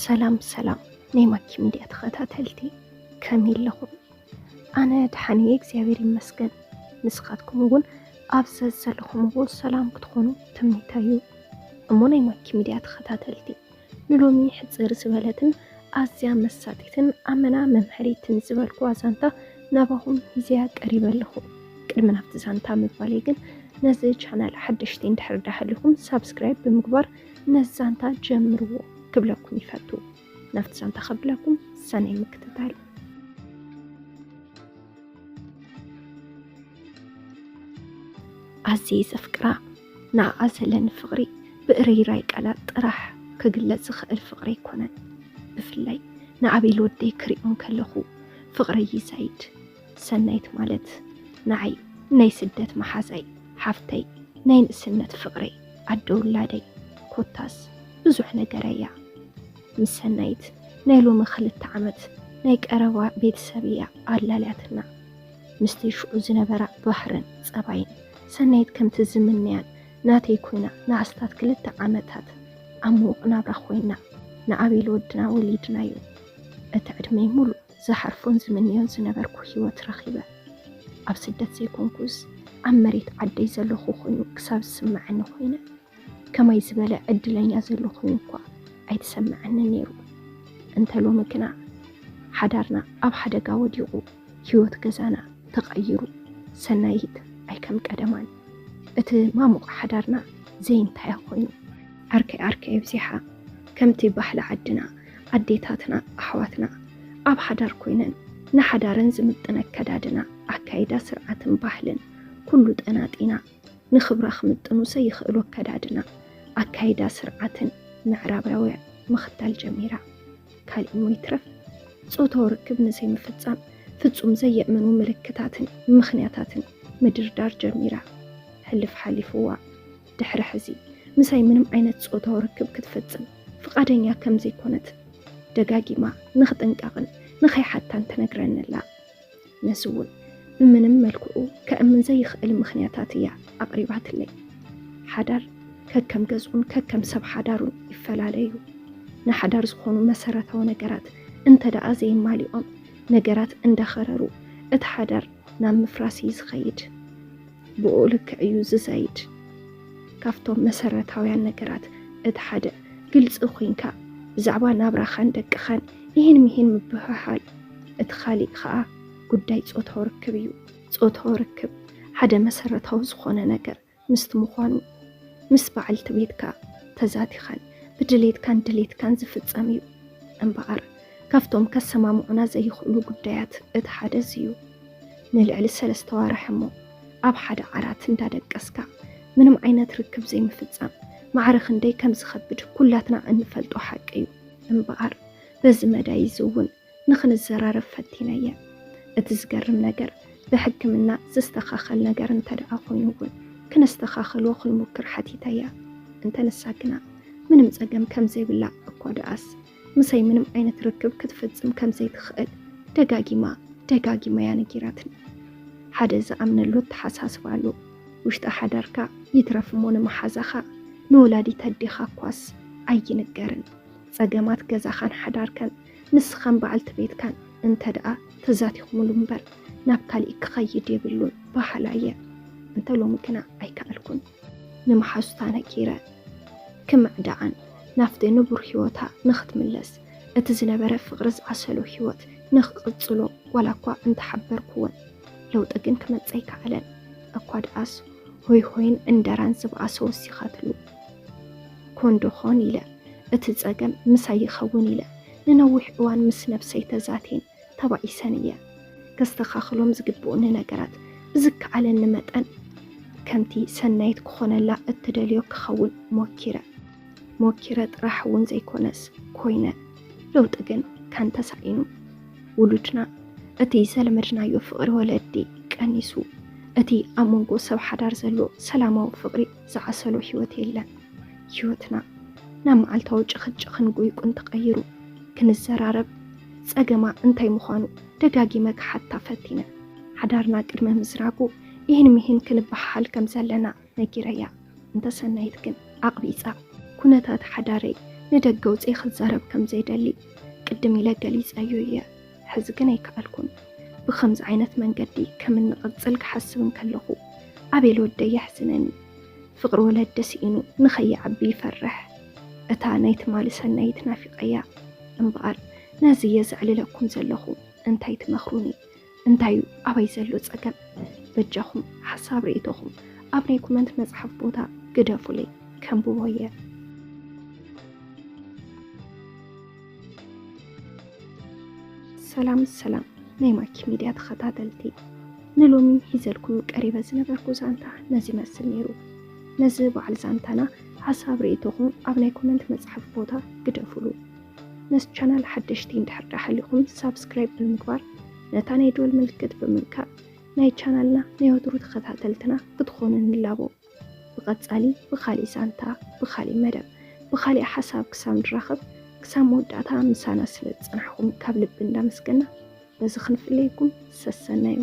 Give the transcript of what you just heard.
ሰላም ሰላም ናይ ማኪ ሚድያ ተኸታተልቲ፣ ከመይ ኣለኹም? ኣነ ደሓን እየ እግዚኣብሔር ይመስገን። ንስኻትኩም እውን ኣብ ዘዘለኹምዎ ሰላም ክትኾኑ ትምኒተይ እዩ። እሞ ናይ ማኪ ሚድያ ተኸታተልቲ፣ ንሎሚ ሕፅር ዝበለትን ኣዝያ መሳጢትን ኣመና መምሐሪትን ዝበልኩዋ ዛንታ ናባኹም ሂዘያ ቀሪበ ኣለኹ። ቅድሚ ናብቲ ዛንታ ምባለይ ግን ነዚ ቻናል ሓደሽቲ እንድሕር ዳሃለኹም ሳብስክራይብ ብምግባር ነዚ ዛንታ ጀምርዎ ክብለኩም ይፈቱ። ናብቲ ዛንታ ከብለኩም ሰናይ ምክትታል። ኣዝየ ዘፍቅራ ንዓኣ ዘለኒ ፍቕሪ ብእረይራይ ቃላት ጥራሕ ክግለጽ ዝኽእል ፍቕሪ ኣይኮነን። ብፍላይ ንኣቤል ወደይ ክሪኦ እንከለኹ ፍቕረይ ይዛይድ። ሰናይት ማለት ንዓይ ናይ ስደት መሓዛይ፣ ሓፍተይ፣ ናይ ንእስነት ፍቕረይ፣ ኣደ ውላደይ፣ ኮታስ ብዙሕ ነገረይ እያ። ምስ ሰናይት ናይ ሎሚ ክልተ ዓመት ናይ ቀረባ ቤተሰብ እያ ኣላልያትና። ምስቲ ሽዑ ዝነበራ ባህርን ጸባይን ሰናይት ከምቲ ዝምነያን ናተይ ኮይና ንኣስታት ክልተ ዓመታት ኣብ ምዉቕ ናብራ ኮይና ንኣቤል ወድና ወሊድናዮ። እቲ ዕድመይ ሙሉእ ዝሓርፎን ዝምንዮን ዝነበርኩ ህይወት ረኺበ። ኣብ ስደት ዘይኮንኩስ ኣብ መሬት ዓደይ ዘለኹ ኮይኑ ክሳብ ዝስምዓኒ ኮይነ። ከማይ ዝበለ ዕድለኛ ዘሎ ኮይኑ እኳ ኣይተሰምዐንን ነይሩ። እንተ ሎሚ ግና ሓዳርና ኣብ ሓደጋ ወዲቑ፣ ህይወት ገዛና ተቐይሩ። ሰናይት ኣይ ከም ቀደማን። እቲ ማሙቕ ሓዳርና ዘይንታያ ኮይኑ። ዓርከይ ዓርከይ ኣብዚሓ ከምቲ ባህሊ ዓድና፣ ኣዴታትና፣ ኣሕዋትና ኣብ ሓዳር ኮይነን ንሓዳረን ዝምጥን ኣከዳድና፣ ኣካይዳ፣ ስርዓትን ባህልን ኩሉ ጠናጢና ንኽብራ ክምጥኑ ዘይኽእሉ ኣከዳድና፣ ኣካይዳ፣ ስርዓትን ምዕራባውያን ምኽታል ጀሚራ። ካልእ እሞ ይትረፍ ጾታዊ ርክብ ንዘይምፍጻም ፍጹም ዘየእምኑ ምልክታትን ምኽንያታትን ምድርዳር ጀሚራ። ሕልፍ ሓሊፉዋ ድሕሪ ሕዚ ምሳይ ምንም ዓይነት ጾታዊ ርክብ ክትፍጽም ፍቓደኛ ከም ዘይኮነት ደጋጊማ ንኽጥንቀቕን ንኸይሓታን ትነግረኒ ኣላ። ነዚ እውን ብምንም መልክዑ ከእምን ዘይኽእል ምኽንያታት እያ ኣቕሪባትለይ። ሓዳር ከከም ገዝኡን ከከም ሰብ ሓዳሩን ይፈላለ እዩ። ንሓዳር ዝኾኑ መሰረታዊ ነገራት እንተ ደኣ ዘይማሊኦም፣ ነገራት እንዳኸረሩ እቲ ሓዳር ናብ ምፍራስ እዩ ዝኸይድ። ብኡ ልክዕ እዩ ዝዛይድ። ካብቶም መሰረታውያን ነገራት እቲ ሓደ ግልፂ ኮይንካ ብዛዕባ ናብራኻን ደቅኻን ይህን ምሂን ምብህሃል፣ እቲ ካሊእ ከዓ ጉዳይ ጾታዊ ርክብ እዩ። ጾታዊ ርክብ ሓደ መሰረታዊ ዝኾነ ነገር ምስቲ ምዃኑ ምስ በዓልቲ ቤትካ ተዛቲኻን ብድሌትካን ድሌትካን ዝፍጸም እዩ። እምበኣር ካብቶም ከሰማምዑና ዘይኽእሉ ጉዳያት እቲ ሓደ እዚ እዩ። ንልዕሊ ሰለስተ ዋርሕ እሞ ኣብ ሓደ ዓራት እንዳደቀስካ ምንም ዓይነት ርክብ ዘይምፍጻም ማዕረ ክንደይ ከም ዝኸብድ ኩላትና እንፈልጦ ሓቂ እዩ። እምበኣር በዚ መዳይ እዚ እውን ንኽንዘራረብ ፈቲነ እየ። እቲ ዝገርም ነገር ብሕክምና ዝስተኻኸል ነገር እንተ ደኣ ኮይኑ እውን ክነስተኻኽሎ ክንሙክር ሓቲተያ። እንተ ንሳ ግና ምንም ጸገም ከም ዘይብላ እኳ ደኣስ ምሳይ ምንም ዓይነት ርክብ ክትፍጽም ከም ዘይትኽእል ደጋጊማ ደጋጊማ እያ ነጊራትኒ። ሓደ ዝኣምነሉ ኣተሓሳስባ ኣሎ። ውሽጢ ሓዳርካ ይትረፍ እሞ ንመሓዛኻ ንወላዲት ኣዴኻ እኳስ ኣይንገርን። ጸገማት ገዛኻን ሓዳርከን ንስኻን በዓልቲ ቤትካን እንተ ደኣ ተዛቲኹምሉ እምበር ናብ ካሊእ ክኸይድ የብሉን በሃላ እየ። እንተ ሎሚ ግና ኣይከኣልኩን። ንመሓዙታ ነጊረ ክምዕዳኣን ናብቲ ንቡር ህይወታ ንኽትምለስ፣ እቲ ዝነበረ ፍቕሪ ዝዓሰሎ ህይወት ንኽቕጽሎ ዋላ እኳ እንተሓበርኩወን፣ ለውጢ ግን ክመጽእ ኣይከኣለን። እኳ ደኣስ ሆይ ሆይን ዕንደራን ዝበኣሰ ወሲኻትሉ። ኮን ዶ ኾን ኢለ፣ እቲ ጸገም ምሳይ ይኸውን ኢለ ንነዊሕ እዋን ምስ ነብሰይ ተዛቴን ተባኢሰን እየ። ከስተኻኽሎም ዝግብኡኒ ነገራት ብዝከኣለኒ መጠን ከምቲ ሰናይት ክኾነላ እትደልዮ ክኸውን ሞኪረ። ሞኪረ ጥራሕ እውን ዘይኮነስ ኮይነ። ለውጢ ግን ካን ተሳኢኑ። ውሉድና እቲ ዘለመድናዮ ፍቕሪ ወለዲ ቀኒሱ። እቲ ኣብ መንጎ ሰብ ሓዳር ዘሎ ሰላማዊ ፍቕሪ ዝዓሰሎ ህይወት የለን። ህይወትና ናብ መዓልታዊ ጭኽጭኽን ጉይቁን ተቐይሩ። ክንዘራረብ፣ ጸገማ እንታይ ምዃኑ ደጋጊመ ክሓታ ፈቲነ። ሓዳርና ቅድሚ ምዝራጉ ይህን ምሂን ክንበሃሃል ከም ዘለና ነጊረያ። እንተ ሰናይት ግን ኣቕቢጻ። ኩነታት ሓዳረይ ንደገ ውፅእ ክዛረብ ከም ዘይደሊ ቅድም ኢለ ገሊፀዮ እየ። ሕዚ ግን ኣይከኣልኩን። ብኸምዚ ዓይነት መንገዲ ከም እንቐፅል ክሓስብ እንከለኹ፣ ኣቤል ወደይ የሕዝነኒ። ፍቕሪ ወለዲ ስኢኑ ንኸይዓቢ ይፈርሕ። እታ ናይ ትማሊ ሰናይት ናፊቐያ። እምበኣር ነዚ እየ ዘዕልለኩም ዘለኹ። እንታይ ትመኽሩኒ? እንታይ እዩ ኣበይ ዘሎ ጸገም? በጃኹም ሓሳብ ርእይቶኹም ኣብ ናይ ኮመንት መጽሓፍ ቦታ ግደፉለይ፣ ከንብቦ እየ። ሰላም ሰላም ናይ ማኪ ሚድያ ተኸታተልቲ፣ ንሎሚ ሒዘልኩም ቀሪበ ዝነበርኩ ዛንታ ነዚ ይመስል ነይሩ። ነዚ በዓል ዛንታና ሓሳብ ርእይቶኹም ኣብ ናይ ኮመንት መጽሓፍ ቦታ ግደፉሉ። ነዚ ቻናል ሓደሽቲ እንድሕር ደኣ ሃሊኹም ሳብስክራይብ ብምግባር ነታ ናይ ደወል ምልክት ብምንካእ ናይ ቻናልና ናይ ወትሩ ተኸታተልትና ክትኾኑ ንላቦ። ብቐጻሊ ብኻሊእ ዛንታ፣ ብኻሊእ መደብ፣ ብኻሊእ ሓሳብ ክሳብ ንራኸብ፣ ክሳብ መወዳእታ ምሳና ስለ ዝጸናሕኩም ካብ ልቢ እንዳመስገና በዚ ክንፍለየኩም ሰሰናዩ።